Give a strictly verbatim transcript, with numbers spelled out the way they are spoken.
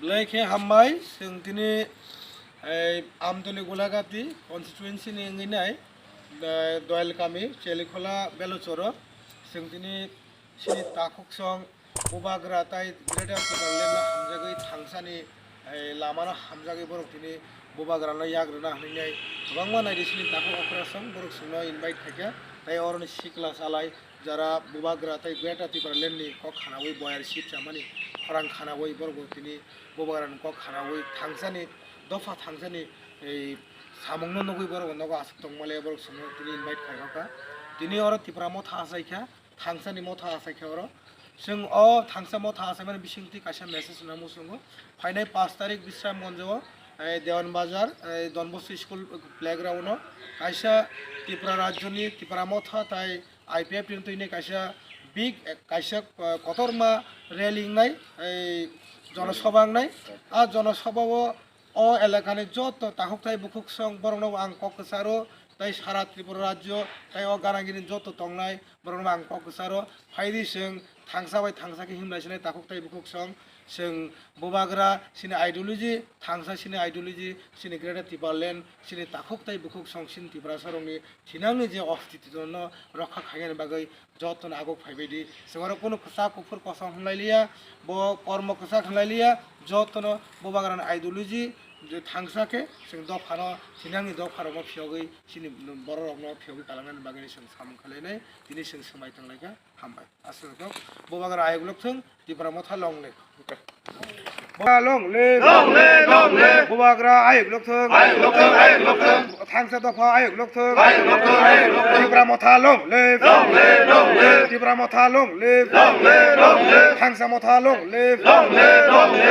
Belai khe hambai, chwng tini, ei, Amtoli Golagati constituency ni wngwi nai, eh, Doyal kami, Chelikhola Belochoro, chwng tini chini takhuk song Bubagra tai Greater Tipraland no hamjagwi thangsani, eh, lama no hamjagwi borok tini Bubagra no yak rwna hinwi kwbangma naidi chini takhuk okra song borok chwngno invite khaikha, tai oroni sikla salai jara Bubagra tai Greater Tipraland ni kok khanawi boyar seat chamani khorang khanawi borok bo tini Bubagra ni kok khanawi thangsani dopha thangsani ei samung no nugwi borok nogo aswk tongmale borok chwngno tini invite khaikha. Tini oro Tipra Motha achaikha. Thangsani motha achaikha oro. Chwng o thangsa motha achaimani bisingtwi kaisa message rwna muchungo. Phainai pash tarik Bisramganjo, eh, Dewan Bazar, eh, Don Bosco School playground o kaisa Tripura rajyoni Tipra Motha tai I P F ni twini kaisa big, eh, kaisa, eh, kotorma rally wngnai, ei jonosabha wngnai. A jonosabha o, o elakani joto takhuk tai bukhuk song borokno ang kok kwcharo, tai sara Tripura rajyo tai o ganagini joto tongnai borokno ang kok kwcharo. Phaidi chwng thangsa bai thangsa khe himlai sinai takhuk tai bukhuk song, chwng Bubagra chini ideology, thangsa chini ideology, chini Greater Tipraland, chini takhuk tai bukhuk song, chini Tiprasa rokni thinangni je ostitito no rokha khainani bagwi jotono aguk phaibaidi. Chwng oro kunu kwchak kuphur kosom hwnlailiya, bo kormo kwchak hwnlailiya, jotono Bubagrani ideology je thangsa khe chwng dophano, thinangni dopharokno phiyogwi chini bororokno phiyogwi kalangnani bagwi chwng samung khlainai, tini chwng swmai tonglaikha. Hambai. Aswk Bubagra ayuk lok thung, Tipra Motha long live. Bubagra long live. Long live, long live. Bubagra ayuk lok thung. Ayuk lok thung, ayuk lok thung. Thangsa dopha ayuk lok thung. Ayuk lok thung, ayuk lok thung. Tipra Motha long live. Long live, long live. Tipra Motha long live. Long live, long live. Thangsa Motha long live. Long live, long live.